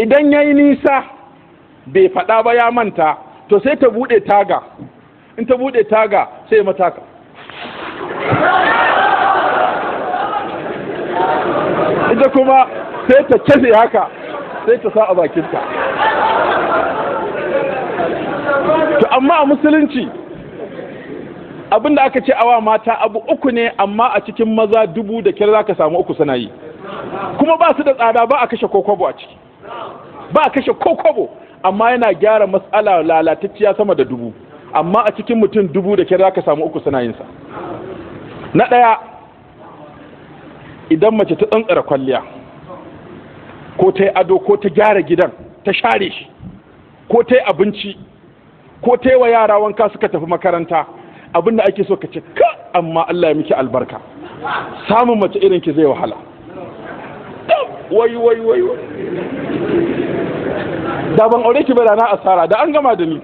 Idan ya yi nisa bai faɗa ba, ya manta, to sai ta buɗe taga. In ta buɗe taga sai mataka. Ita kuma sai ta cafe haka, sai ta sa a bakinta. To amma a musulunci abinda aka ce awa mata abu uku ne, amma a cikin maza 1000 da kyar zaka samu uku suna yi, kuma ba su da tsada, ba a kashe kokobo a ciki, ba a kashe kokobo, amma yana gyara matsala lalatacciya sama da 1000. Amma a cikin mutum 1000 da kyar zaka samu uku suna yin sa. Na ɗaya, idan mace ta tsantsara kwalliya ko ta yi ado ko ta gyara gidan ta share shi ko ta yi abinci ko ta yi wa yara wanka suka tafi makaranta, abinda ake so ka ce ka amma Allah ya miki albarka, samun mace irin ki zai wahala. Wai wai wai wai, da ban aure ki ba da na asara, da an gama da ni.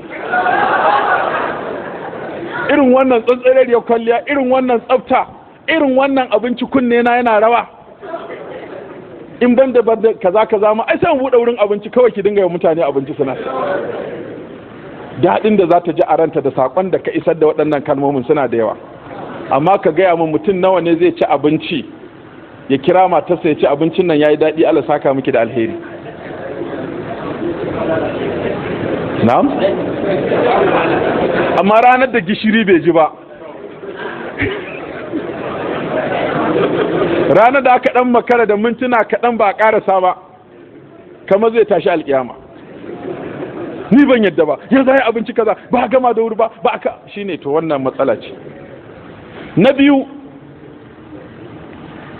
Irin wannan tsantsarariyar kwalliya, irin wannan tsafta, irin wannan abinci, kunne na yana rawa. In ban da kaza kaza ma ai sai mu buɗe wurin abinci kawai ki dinga yi mutane abinci suna. Daɗin da za ta ji a ranta da saƙon da ka isar da waɗannan kalmomin suna da yawa. Amma ka gaya min mutum nawa ne zai ci abinci ya kira matarsa ya ci abincin nan yayi daɗi, Allah saka miki da alheri. Na'am? Amma ranar da gishiri bai ji ba, ranar da aka ɗan makara da mintuna kaɗan ba a ƙarasa ba, kamar zai tashi alƙiyama. Ni ban yadda ba, ya zai abinci kaza ba gama da wuri ba, ba aka shine. To wannan matsala ce. Na biyu,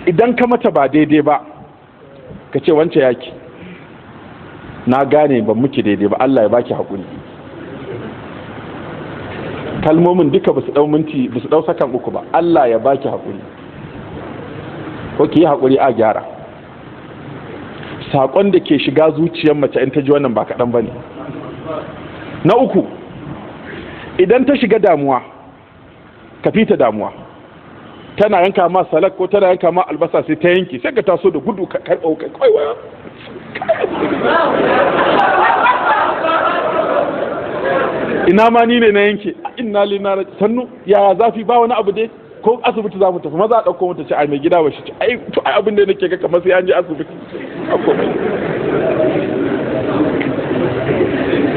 idan ka mata ba daidai ba, ka ce wance yaki, na gane ban miki daidai ba, Allah ya baki hakuri. Kalmomin duka ba su dau minti, ba su dau sakan uku ba. Allah ya baki hakuri, ko ki yi hakuri a gyara. Sakon da ke shiga zuciyar mace in ta ji wannan ba kaɗan ba ne. Na uku, idan ta shiga damuwa, ka fita damuwa. Tana yanka ma salak ko tana yanka ma albasa sai ta yanke, sai ka taso da gudu ka karɓo ka kai waya. Ina ma ni ne na yanke, inna lillahi, sannu yaya zafi, ba wani abu dai, ko asibiti za mu tafi, maza a ɗauko mata ce ai mai gida ba shi ce ai to ai abin da nake ga kamar sai an je asibiti.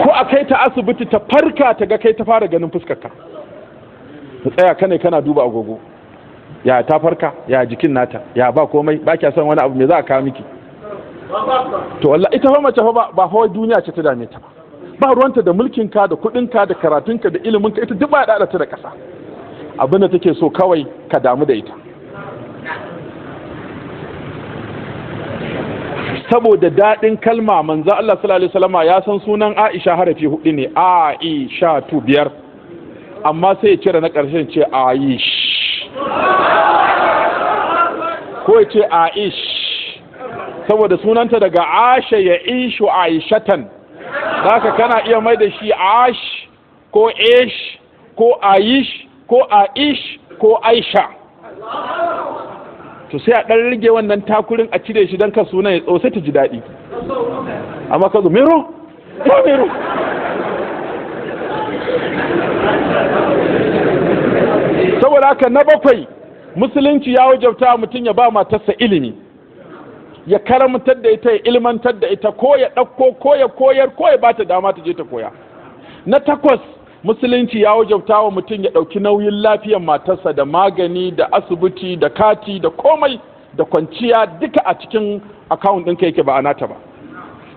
Ko a kai ta asibiti ta farka ta ga kai ta fara ganin fuskarka, ta tsaya kane kana duba agogo, ya ta farka, ya jikin nata, ya ba komai, ba kya son wani abu, me za a kawo miki? To wallahi ita fa mace fa ba fa duniya ce ta dame ta ba, ba ruwanta da mulkinka da kuɗinka da karatunka da iliminka, ita duk ba da ta da ƙasa. Abin da take so kawai ka damu da ita. Saboda daɗin kalma, manzo Allah sallallahu alaihi wasallama ya san sunan Aisha harafi 4 ne, Aisha tu 5, amma sai ya cire na ƙarshen ce Aish, ko ya ce Aish, saboda sunanta daga Asha ya ishu Aishatan, haka kana iya mai da shi Ash ko Ish ko Aish ko Aish ko Aisha. To sai a ɗan rage wannan takurin a cire shi don ka sunan ya tsawo, sai ta ji daɗi. Amma ka zo mero ko mero. Saboda haka na bakwai, musulunci ya wajabta mutum ya ba matarsa ilimi, ya karantar da ita, ya ilmantar da ita, ko ya ɗauko ko ya koyar ko ya bata dama ta je ta koya. Na takwas, musulunci ya wajabta wa mutum ya ɗauki nauyin lafiyar matarsa da magani da asibiti da kati da komai da kwanciya duka a cikin akawun ɗinka yake, ba a nata ba.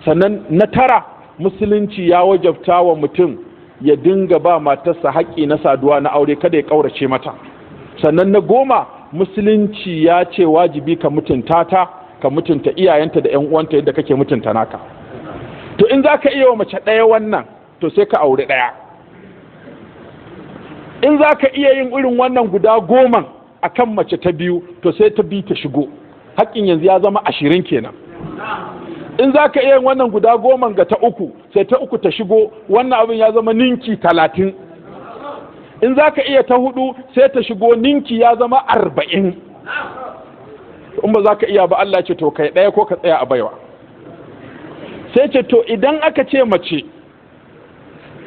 Sannan na tara, musulunci ya wajabta wa mutum ya dinga ba matarsa haƙƙi na saduwa na aure, kada ya ƙaurace mata. Sannan na goma, musulunci ya ce wajibi ka mutunta ta, ka mutunta iyayenta da ƴan uwanta yadda kake mutunta naka. To in zaka iya wa mace ɗaya wannan, to sai ka auri ɗaya. In zaka iya yin irin wannan guda 10 akan mace ta biyu, to sai ta bi ta shigo, haƙƙin yanzu ya zama 20 kenan. In zaka iya yin wannan guda 10 ga ta uku, sai ta uku ta shigo, wannan abin ya zama ninki 30. In zaka iya ta hudu, sai ta shigo, ninki ya zama 40. In ba za ka iya ba, Allah ce to kai ɗaya ko ka tsaya a baiwa. Sai ce to idan aka ce mace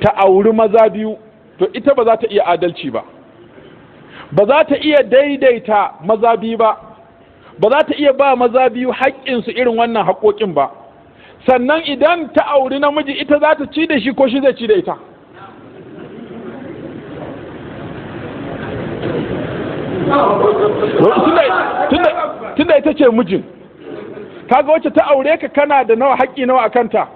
ta auri maza biyu, to ita ba za ta iya adalci ba, ba za ta iya daidaita maza biyu ba, ba za ta iya ba maza biyu haƙƙinsu irin wannan haƙoƙin ba. Sannan idan ta auri namiji, ita za ta ci da shi ko shi zai ci da ita? Tunda ita ce mijin, kaga wacce ta aure ka kana da nawa haƙƙi, nawa a kanta?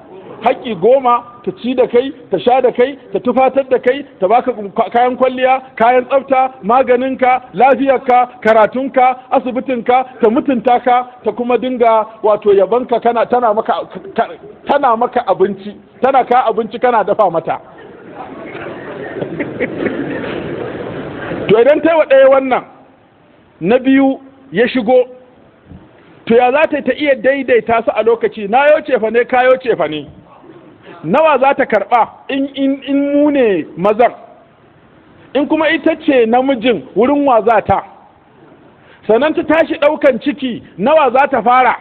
Haƙƙi 10: ta ci da kai, ta sha da kai, ta tufatar da kai, ta baka kayan kwalliya, kayan tsafta, maganinka, lafiyarka, karatunka, asibitinka, ta mutunta ka, ta kuma dinga wato yabanka, kana tana maka abinci, tana ka abinci kana dafa mata. To idan ta yi wa ɗaya wannan, na biyu ya shigo, to ya za ta iya daidaita su a lokaci? Na yau cefa ne, kayo cefa ne, nawa za ta karɓa in mu ne mazan? In kuma ita ce namijin, wurin wa za ta? Sannan ta tashi ɗaukan ciki, nawa za ta fara?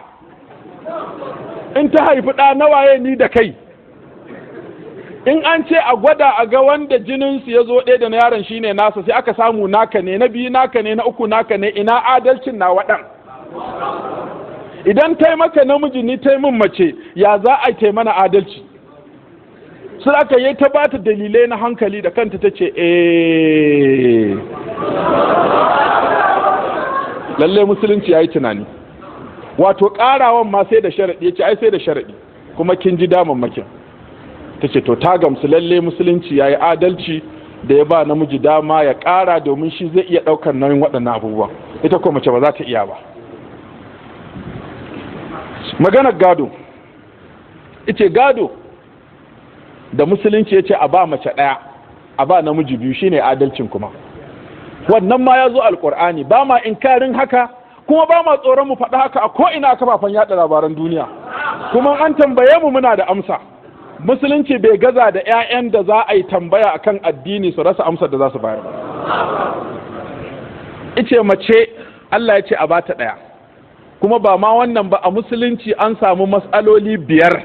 In ta haifi ɗa, nawaye ni da kai? In an ce a gwada a ga wanda jininsu ya zo ɗaya da na yaron shine nasa, sai aka samu naka ne, na biyu naka ne, na uku naka ne, ina adalcin na waɗan? Idan tai maka namiji, ni tai min mace, ya za a tai mana adalci? Sun aka yi ta bata dalilai na hankali, da kanta ta ce eh, lalle musulunci ya yi tunani. Wato ƙarawan ma sai da sharaɗi. Ya ce ai sai da sharaɗi, kuma kin ji damammakin. Ta ce to ta gamsu, lalle musulunci ya yi adalci da ya ba namiji dama ya ƙara, domin shi zai iya ɗaukar nauyin waɗannan abubuwan, ita ko mace ba za ta iya ba. Maganar gado, ita gado da musulunci ya ce a ba mace ɗaya, a ba namiji biyu, shine adalcin. Kuma wannan ma ya zo alƙur'ani, ba ma inkarin haka, kuma ba ma tsoron mu faɗi haka a ko'ina a kafafen yaɗa labaran duniya. Kuma an tambaye mu, muna da amsa. Musulunci bai gaza da 'ya'yan da za a yi tambaya akan addini su rasa amsar da za su bayar ba. Ice mace Allah ya ce a bata ɗaya. Kuma ba ma wannan ba, a musulunci an samu matsaloli 5,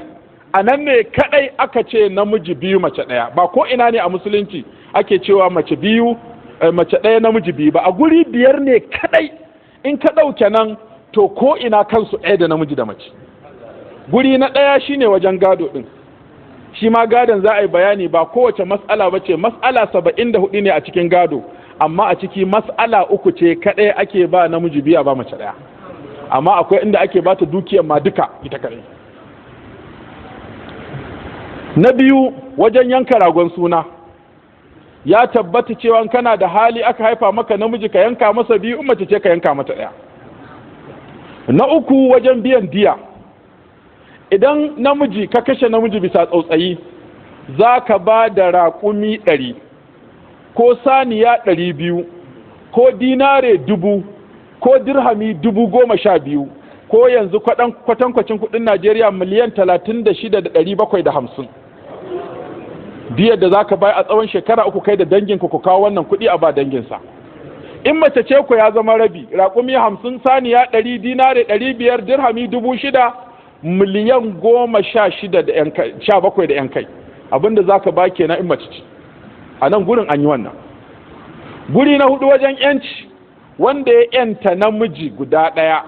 a nan ne kadai aka ce namiji biyu, mace ɗaya. Ba ko ina ne a musulunci ake cewa mace biyu, mace ɗaya, namiji biyu ba. A guri 5 ne kadai. In ka ɗauke nan, to ko ina kansu ɗaya da namiji da mace. Guri na ɗaya shine wajen gado ɗin. Shi ma gadon za a yi bayani, ba kowace mas'ala ba ce. Mas'ala 74 ne a cikin gado, amma a ciki mas'ala 3 ce kadai ake ba namiji biya, ba mace ɗaya. Amma akwai inda ake ba ta dukiyar ma duka ita kadai. Na biyu, wajen yanka ragon suna. Ya tabbata cewa kana da hali aka haifa maka namiji, ka yanka masa biyu, in mace ce ka yanka mata ɗaya. Na uku, wajen biyan diya. Idan namiji ka kashe namiji bisa tsautsayi, za ka ba da raƙumi 100 ko saniya 200 ko dinare 1000 ko dirhami 12,000, ko yanzu kwatankwacin kudin Najeriya 36,750,000. Diyar da za ka bai a tsawon shekara 3, kai da danginku ku kawo wannan kuɗi a ba danginsa. In mace ce ku ya zama rabi: raƙumi 50, saniya 100, dinare 500, dirhami 6,000, miliyan 16 da yan kai, 17 da yan kai. Abinda za ka ba kenan in mace ce. A nan gurin an yi wannan. Guri na hudu, wajen yanci. Wanda ya yanta namiji guda ɗaya,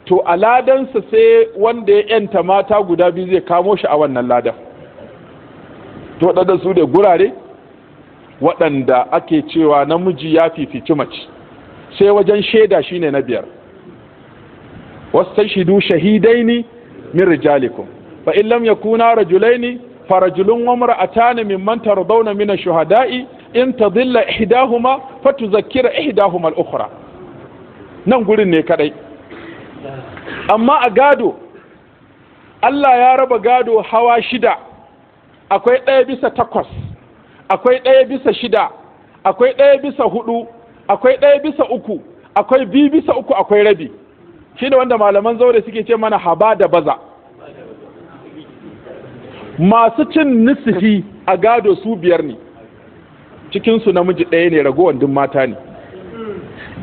to a ladansa sai wanda ya yanta mata guda biyu zai kamo shi a wannan ladan. To waɗanda su da gurare waɗanda ake cewa namiji ya fifici mace. Sai wajen shaida, shine na biyar: wastashhidu shahidaini min rijalikum, fa in lam yakuna rajulaini farajulun wa imra'atani mimman tardawna min ash-shuhada'i, in tadilla ihdahuma fatuzakkira ihdahuma al-ukhra. Nan gurin ne kadai. Amma a gado, Allah ya raba gado hawa shida: akwai 1/8, akwai 1/6, akwai 1/4, akwai 1/3, akwai 2/3, akwai rabi. Shi ne wanda malaman zaure suke ce mana haba da baza. Masu cin nisifi a gado su 5 ne, cikinsu namiji ɗaya ne, ragowar duk mata ne.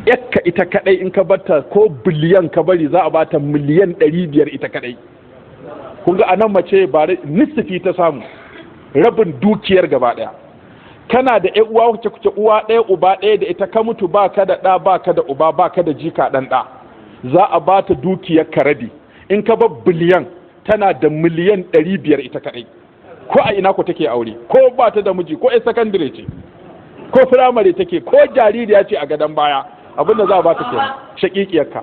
Yakka ita kadai, in ka bata ko biliyan ka bari, za a bata 500,000,000 ita kadai. Kun ga anan mace ba nisfi ta samu, rabin dukiyar gaba ɗaya. Kana da ƴan uwa wacce kuke uwa ɗaya uba ɗaya da ita, ka mutu ba ka da ɗa, ba ka da uba, ba ka da jika ɗan ɗa, za a ba ta dukiyar ka rabi. In ka bar biliyan, tana da 500,000,000 ita kaɗai. Ko a ina ko take aure, ko ba ta da miji, ko ƴar sakandire ce, ko firamare take, ko jaririya ce a gadon baya, abinda za a ba ta kenan, shaƙiƙiyarka.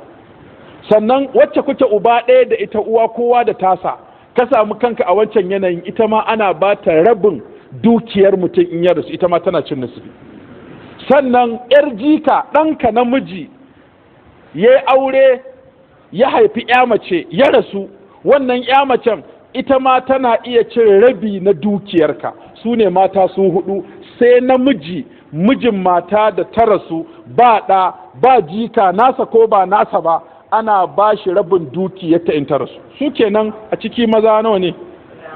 Sannan wacce kuke uba ɗaya da ita, uwa kowa da tasa, ka samu kanka a wancan yanayin, ita ma ana ba ta rabin dukiyar mutum in ya rasu, ita ma tana cin nisfi. Sannan yar jika, ɗanka namiji ya yi aure ya haifi ya mace ya rasu, wannan ya macen ita ma tana iya cin rabi na dukiyarka. Su ne mata su hudu. Sai namiji, mijin mata da ta rasu ba ɗa ba jika nasa ko ba nasa ba, ana ba shi rabin dukiyarta in ta rasu. Su kenan a ciki maza nawa ne?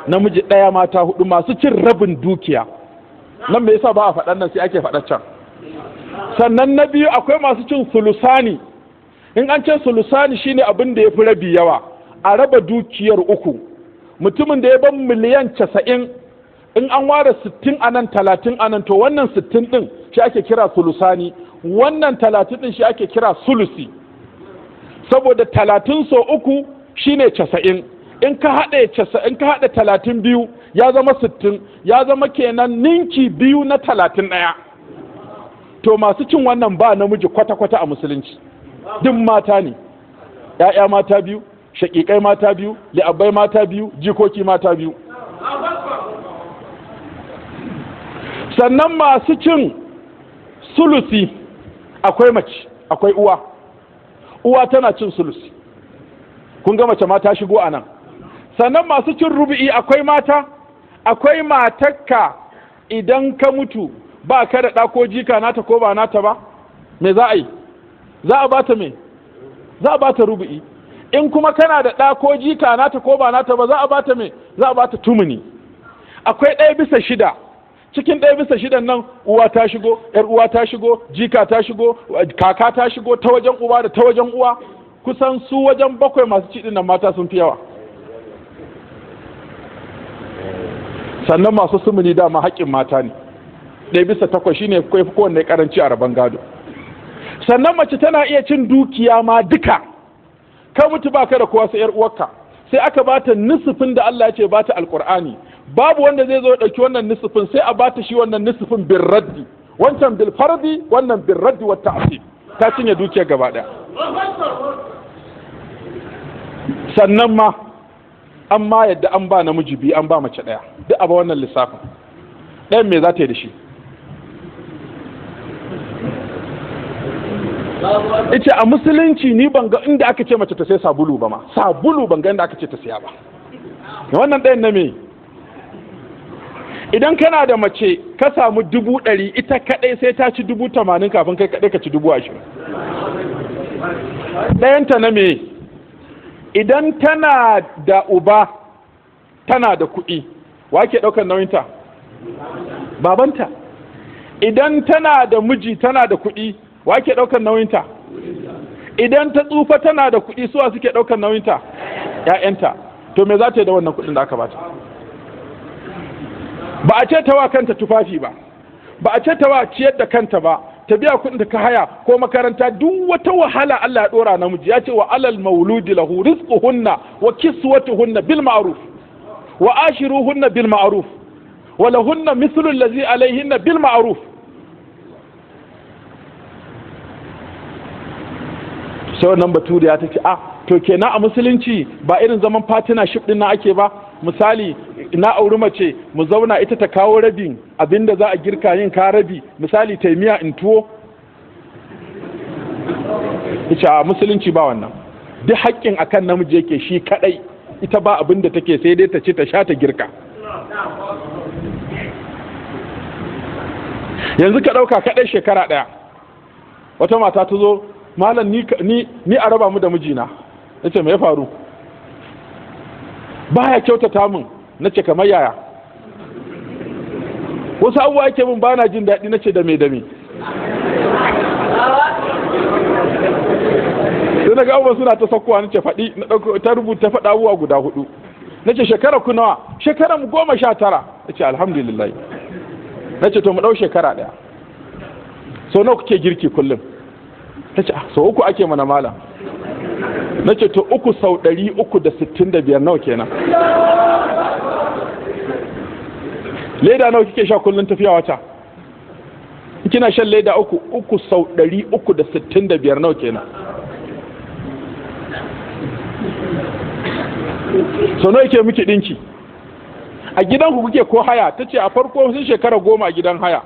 Namiji ɗaya, mata hudu, masu cin rabin dukiya. Nan me yasa ba a faɗan nan sai ake faɗa can? Sannan na biyu, akwai masu cin sulusani. In an ce sulusani, shine abin da ya fi rabi yawa. A raba dukiyar uku, mutumin da ya ban 90,000,000, in an ware 60 a nan, 30 a nan, to wannan 60 ɗin shi ake kira sulusani, wannan 30 ɗin shi ake kira sulusi. Saboda 30 so uku shine 90. In ka haɗe 90, ka haɗe 30 biyu, ya zama 60, ya zama kenan ninki biyu na 30 ɗaya. To masu cin wannan ba namiji kwata-kwata a musulunci, duk mata ne. ‘Ya'ya mata biyu, shaƙiƙai mata biyu, li'abbai mata biyu, jikoki mata biyu. Sannan masu cin sulusi akwai mace, akwai uwa. Uwa tana cin sulusi. Kun ga mace ma ta shigo a nan. Sannan masu cin rubu'i akwai mata, akwai matakka. Idan ka mutu ba ka da ɗa ko jika nata ko ba nata ba, me za a yi? Za a bata me? Za a bata rubu'i. In kuma kana da ɗa ko jika nata ko ba nata ba, za a bata me? Za a bata tumuni. Akwai 1/6. Cikin 1/6 nan uwa ta shigo, ‘yar uwa ta shigo, jika ta shigo, kaka ta shigo ta wajen uba da ta wajen uwa. Kusan su wajen bakwai masu ci nan mata sun fi yawa. Sannan masu sumuni dama haƙƙin mata ne, 1/8 shine fi kowanne karanci a rabon gado. Sannan mace tana iya cin dukiya ma duka. Ka mutu baka da kowa sai ‘yar uwarka, sai aka bata nisufin da Allah ya ce bata Alƙur'ani. Babu wanda zai zo ya ɗauki wannan nisufin, sai a bata shi wannan nisufin bin raddi, wancan bil fardi, wannan bin raddi wa ta'sib, ta cinye dukiyar gaba ɗaya. Sannan ma an ma yadda an ba namiji biyu, an ba mace ɗaya, duk a ba wannan lissafin. Ɗayan me za ta yi da shi? Ita a musulunci ni ban ga inda aka ce mace ta sai sabulu ba ma, sabulu ban ga inda aka ce ta siya ba. Wannan ɗayan na me? Idan kana da mace ka samu 100,000, ita kaɗai sai ta ci 80,000 kafin kai kaɗai ka ci 20,000. Ɗayanta na me? Idan tana da uba, tana da kuɗi, wa ke ɗaukar nauyinta? Babanta. Idan tana da miji, tana da kuɗi, wa ke ɗaukar nauyinta? Idan ta tsufa tana da kuɗi, suwa suke ɗaukar nauyinta? ‘Ya'yanta. To me za ta yi da wannan kuɗin da aka bata? Ba a ce ta wa kanta tufafi ba, ba a ce ta wa ciyar da kanta ba, ta biya kuɗin da ka haya ko makaranta. Duk wata wahala Allah ya ɗora namiji, ya ce wa alal mauludi lahu rizquhunna wa kiswatuhunna bil ma'ruf wa ashiruhunna bil ma'ruf wa lahunna mithlu allazi alaihinna bil ma'ruf. Sai wannan baturiya ta ce, a to kenan a musulunci ba irin zaman partnership din na ake ba. Misali, na auri mace, mu zauna, ita ta kawo rabin abinda za a girka, yin ka rabi, misali ta miya in tuwo. Ita a musulunci ba wannan, duk haƙƙin akan namiji yake shi kadai, ita ba abinda take sai dai ta ci ta sha ta girka. Yanzu ka ɗauka kaɗai shekara ɗaya, wata mata ta zo, malam ni a raba mu da mijina. Nace me ya faru? Baya kyautata min. Nace kamar yaya? Wasu abubuwa yake min bana jin daɗi. Nace da me da me? Sai naga abubuwan suna ta sakkowa, nace faɗi. Na ɗauko ta rubuta faɗa abubuwa guda 4. Nace shekara ku nawa? Shekara mu 19. Nace alhamdulillah. Nace to mu dau shekara daya. So nawa kuke girki kullum? Tace so uku ake mana malam. Nace to 3 sau 365 nawa kenan? Leda nawa kike sha kullum tafiya wata? Kina shan leda 3, 3 sau 365 nawa kenan? So nawa yake miki dinki? A gidanku kuke ko haya? Tace a farko sun shekara 10 a gidan haya,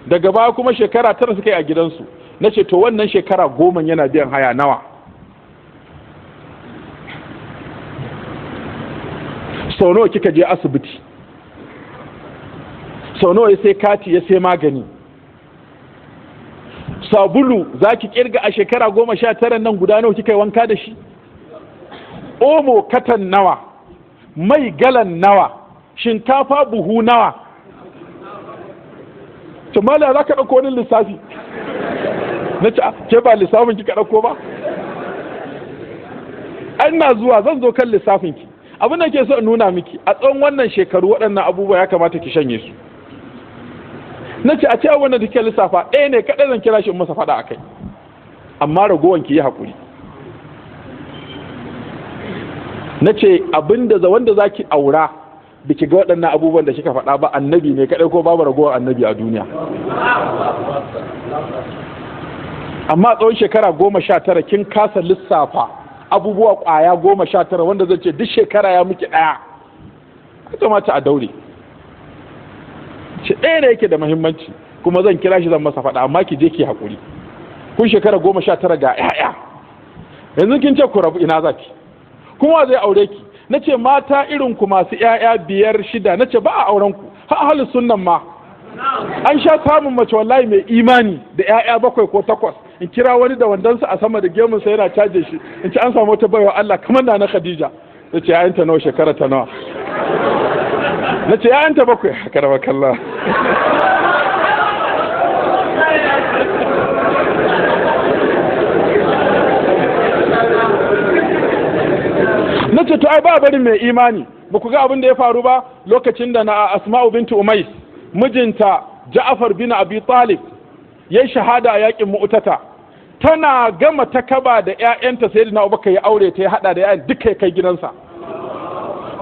daga baya kuma shekara 9 suka yi a gidansu. Nace to wannan shekara 10 yana biyan haya nawa? Sau nawa kika je asibiti? Sau nawa ya sai kati ya sai magani? Sabulu zaki kirga a shekara 19 nan guda nawa kika yi wanka da shi? Omo katan nawa? Mai galan nawa? Shinkafa buhu nawa? To mala za ka ɗauko wani lissafi? Na ce ke ba lissafin kika ɗauko ba? Ina zuwa zan zo kan lissafin ki. Abin da ke so in nuna miki a tsawon wannan shekaru waɗannan abubuwa ya kamata ki shanye su. Na ce a ce abin da kike lissafa ɗaya ne kaɗai zan kira shi in masa faɗa a kai, amma ragowan ki yi haƙuri. Na ce abin da wanda za ki aura da ki ga waɗannan abubuwan da kika faɗa ba annabi ne kaɗai ko babu ragowar annabi a duniya. Amma tsawon shekara 19 kin kasa lissafa abubuwa ƙwaya 19 wanda zan ce duk shekara ya miki ɗaya. Ya kamata a daure. Ce ɗaya ne yake da muhimmanci kuma zan kira shi zan masa faɗa, amma ki je ki haƙuri. Kun shekara 19 ga ƴaƴa, yanzu kin ce ku rabu, ina za ki? Kuma zai aure ki? Na ce mata irin ku masu ƴaƴa 5, 6, na ce ba a auren ku. Har ahlus sunnan ma an sha samun mace wallahi mai imani da ƴaƴa 7 ko 8, in kira wani da wandonsa a sama da gemunsa yana caje shi, in ce an samu wata baiwa Allah kamar na Khadija. Na ce ƴaƴanta nawa, shekara ta nawa? Na ce ƴaƴanta 7. Haka da kalla. Na ce to ai ba barin mai imani. Ba ku ga abin da ya faru ba lokacin da na Asma'u bintu Umais mijinta Ja'far bin Abi Talib ya shahada a yakin Mu'tata, tana gama takaba da ƴaƴanta, Sayyidina Abubakar ya aure ta, ya hada da ƴaƴan duka kai gidansa.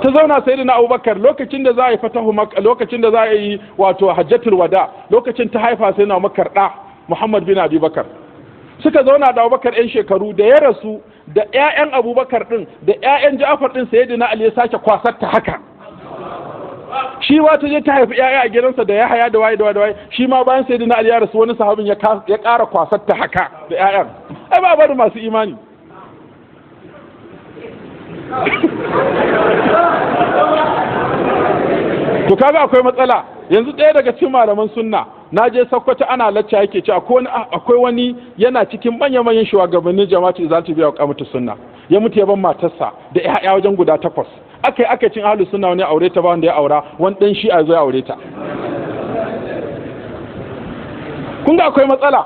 Ta zauna Sayyidina Abubakar lokacin da za a yi fatahu Makka, lokacin da za a yi wato Hajjatul Wada, lokacin ta haifa Sayyidina Abubakar da Muhammad bin Abi Bakar. Suka zauna da Abubakar ƴan shekaru, da ya rasu da ƴaƴan Abubakar din da ƴaƴan Ja'far din, Sayyidina Ali ya sake kwasar ta haka. Shi ma ta je ta haifi ƴaƴa a gidansa da Yahaya da waye da waye da waye. Shi ma bayan Sayyidina Ali ya rasu wani sahabin ya ƙara kwasar ta haka da ƴaƴan. Ai ba bari masu imani. To kaga akwai matsala. Yanzu ɗaya daga cikin malaman sunna, na je Sokoto ana lacca, yake cewa akwai wani yana cikin manya-manyan shugabannin jama'atu Izalatul Bid'a wa Iqamatus Sunna, ya mutu ya ban matarsa da ƴaƴa wajen guda 8. Aka cin ahlus sunna wani aure ta ba wanda ya aura, wani dan shi'a zai aure ta. Kun ga akwai matsala.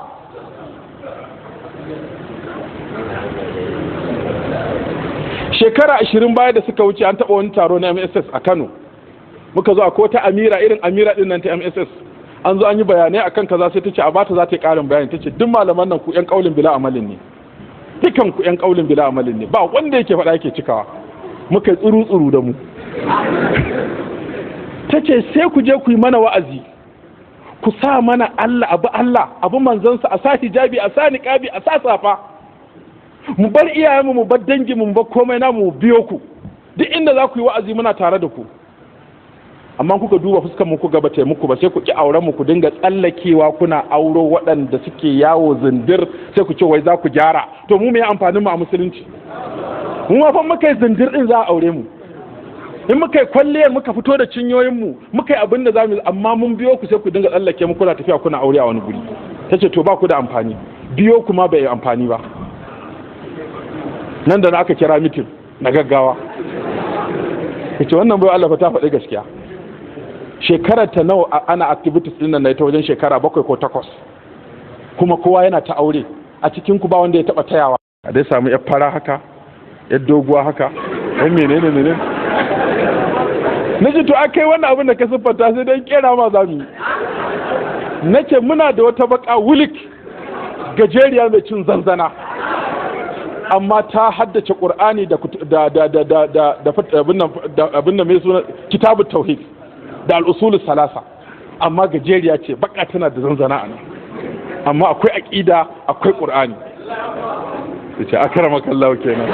Shekara 20 baya da suka wuce an taɓa wani taro na MSS a Kano. Muka zo akwai wata amira, irin amira din nan ta MSS. An zo an yi bayanai akan kaza, sai ta ce a bata za ta yi ƙarin bayani. Ta ce duk malaman nan ku ƴan ƙaulin bila amalin ne, dukan ku ƴan ƙaulin bila amalin ne, ba wanda yake faɗa yake cikawa. Muka tsuru tsuru da mu. Ta ce sai ku je ku yi mana wa'azi, ku sa mana Allah, abu Allah, abu manzansa, a sa hijabi, a sa niqabi, a sa safa, mu bar iyayenmu, mu bar danginmu, mu bar komai namu, mu biyo ku duk inda za ku yi wa'azi, muna tare da ku. Amma kuka duba fuskar mu kuga bata muku ba, sai ku ki auren mu, ku dinga tsallakewa kuna auro waɗanda suke yawo zindir, sai ku ce wai za ku gyara. To mu me amfanin mu a musulunci? Mu ma fa muka yi zindir din za a aure mu, in muka yi kwalliyar muka fito da cinyoyin mu, muka yi abin da za mu yi, amma mun biyo ku sai ku dinga tsallake mu kuna tafiya kuna aure a wani guri. Tace to ba ku da amfani, biyo ku ma bai amfani ba. Nan da na aka kira mitin na gaggawa. Kace wannan bai Allah fa ta faɗi gaskiya. Shekarar ta nawa ana activities din nan ta wajen shekara 7 ko 8, kuma kowa yana ta aure a cikin ku ba wanda ya taba tayawa. A dai samu yar fara haka, yar doguwa haka, yan menene menene. Nace to akai wannan abin da ka siffanta sai dai kera ma zamu yi. Nace muna da wata baka wulik gajeriya mai cin zanzana, amma ta haddace Qur'ani da da da da da da da abin nan mai suna Kitabut Tauhid da al-usul salasa, amma gajeriya ce baka tana da zanzana a nan, amma akwai aqida akwai Qur'ani. Yace akramaka Allah kenan.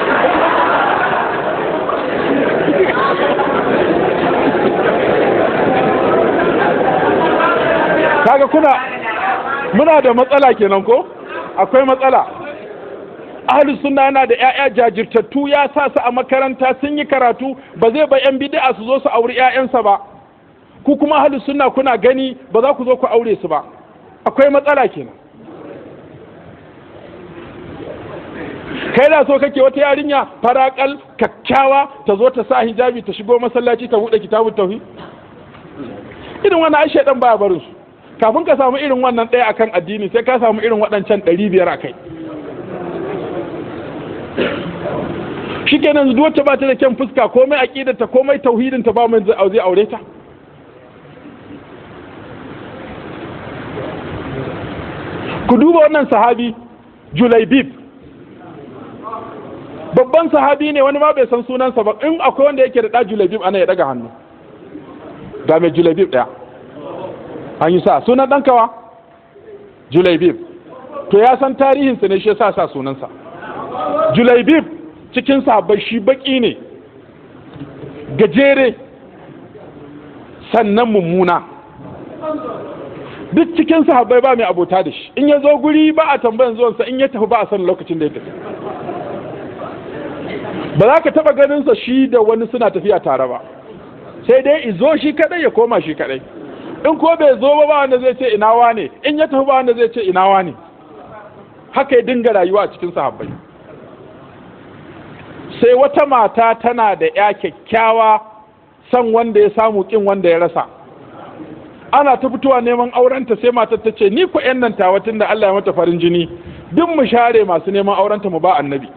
Kaga kuna muna da matsala kenan ko? Akwai matsala. Ahlus sunna yana da ƴaƴa jajirtattu, ya sa su a makaranta sun yi karatu, ba zai ba ƴan bid'a su zo su auri ƴaƴansa ba. Ku kuma ahlus sunna kuna gani ba za ku zo ku aure su ba. Akwai matsala kenan. Kai da so kake wata yarinya farakal kakkawa ta zo ta sa hijabi ta shigo masallaci ta buɗe kitabut tauhid. Irin wannan ai shedan baya barin su. Kafin ka samu irin wannan ɗaya akan addini sai ka samu irin waɗancan 500 akai. Shikenan duk wacce ba ta da kyan fuska, komai aqidarta komai tauhidinta ba mai zai aure ta. Ku duba wannan sahabi Julaibib, babban sahabi ne, wani ma bai san sunansa ba. In akwai wanda yake da ɗa Julaibib ana ya daga hannu. Ga mai Julaibib ɗaya an yi sa sunan ɗan kawa Julaibib, to ya san tarihinsa ne shi ya sa sunansa Julaibib. Cikin sahabbai shi baki ne, gajere, sannan mummuna. Duk cikin sahabbai ba mai abota da shi. In ya zo guri ba a tambayan zuwansa, in ya tafi ba a san lokacin da ya tafi. Ba za ka taba ganinsa shi da wani suna tafiya tare ba, sai dai izo shi kadai ya koma shi kadai. In ko bai zo ba ba wanda zai ce ina wane, in ya tafi ba wanda zai ce ina wane. Haka ya dinga rayuwa a cikin sahabbai. Sai wata mata tana da ya kyakkyawa, san wanda ya samu kin wanda ya rasa. Ana ta fitowa neman aurenta, sai matar ta ce ni ko yan nan tawa tunda Allah ya mata farin jini, duk mu share masu neman aurenta mu ba annabi.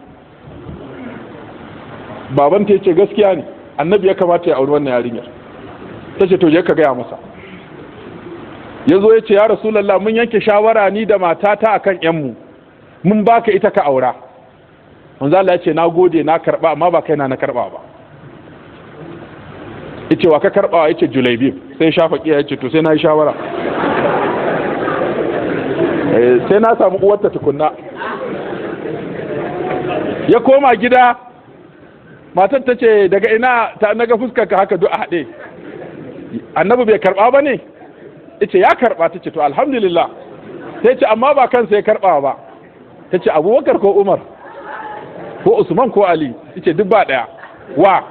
Babanta ya ce gaskiya ne, annabi ya kamata ya auri wannan yarinyar. Ta ce to je ka gaya masa. Ya zo ya ce ya Rasulallah, mun yanke shawara ni da matata akan yanmu, mun baka ita ka aura. Manzo Allah ya ce na gode na karba, amma ba kaina na karba ba. Yace wa ka karba? Yace Julaibib. Sai shafa kiya yace to sai na yi shawara, sai na samu uwarta tukunna. Ya koma gida, matar ta ce daga ina ta naga fuskar ka haka duk a haɗe, annabi bai karba ba ne? Yace ya karba. Ta ce to alhamdulillah. Sai ce amma ba kansa ya karba ba. Ta ce Abubakar ko Umar ko Usman ko Ali? Yace duk ba daya. Wa?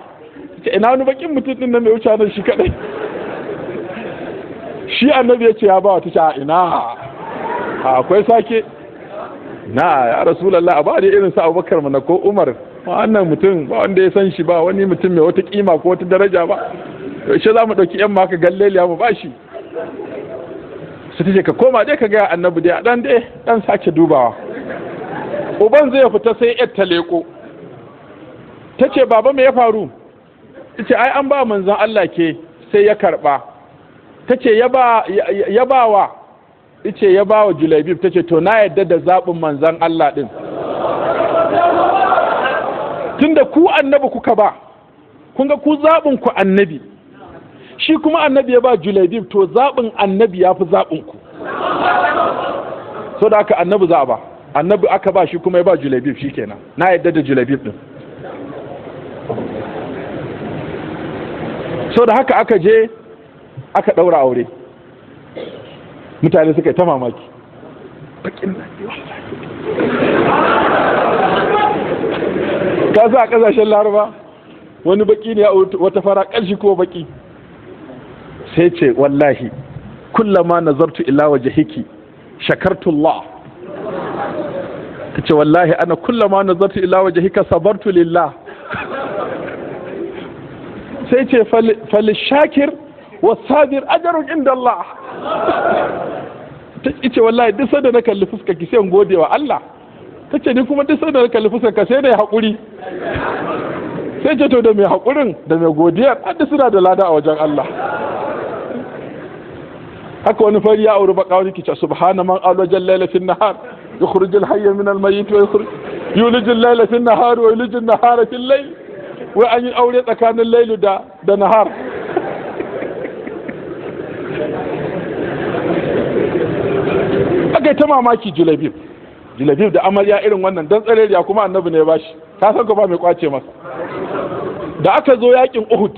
Yace ina wani bakin mutum din nan mai wuce nan shi kadai. Shi annabi yace ya ba. Ta ce ina akwai sake na ya Rasulullah, a ba da irin sa Abubakar mana ko Umar, wannan mutum ba wanda ya san shi ba, wani mutum mai wata kima ko wata daraja ba, yaushe za mu ɗauki yan maka galleliya mu bashi? Su ta ce ka koma dai ka ga annabi dai dan dai dan sake dubawa. Uban zai fita sai yar ta leko, ta ce baba me ya faru? Ta ce ai an ba manzon Allah ke, sai ya karba. Ta ce ya ba wa? Ce ya ba wa Julaibib. Ta ce to na yadda da zaɓin manzon Allah din, tunda ku annabi kuka ba, kun ga ku zaɓin ku annabi, shi kuma annabi ya ba Julaibib, to zaɓin annabi ya fi zaɓin ku. So da aka annabi za a ba, annabi aka ba shi kuma ya ba Julaibib, shi kenan na yadda da Julaibib din. So da haka aka je aka ɗaura aure, mutane suka yi ta mamaki. Bakin ka sa a ƙasashen Laraba wani baki ne wata fara ƙarshi ko baki, sai ce wallahi kullama nazartu ila wajhiki shakartullah. Tace wallahi ana kullama nazartu ila wajhika sabartu lillah. Sai ce fal shakir wasabir ajrun inda Allah. Tace wallahi duk sanda na kalli fuskar ki sai in gode wa Allah. Tace ni kuma duk sanda na kalli fuskar ka sai na yi hakuri. Sai ce to da mai haƙurin da mai godiyar hadda suna da lada a wajen Allah. Haka wani fari ya auri baka, wani kice subhana man alwaja layla fi nahar yukhrij al hayya min al mayyit wa yukhrij yulij al layla fi nahar wa yulij al nahara fi layl. Wai an yi aure tsakanin lailu da nahar. Aka yi ta mamaki, Julabib, Julabib da amarya irin wannan dan tsareriya, kuma Annabi ne ya bashi, ka san ko ba mai kwace masa. Da aka zo yakin Uhud,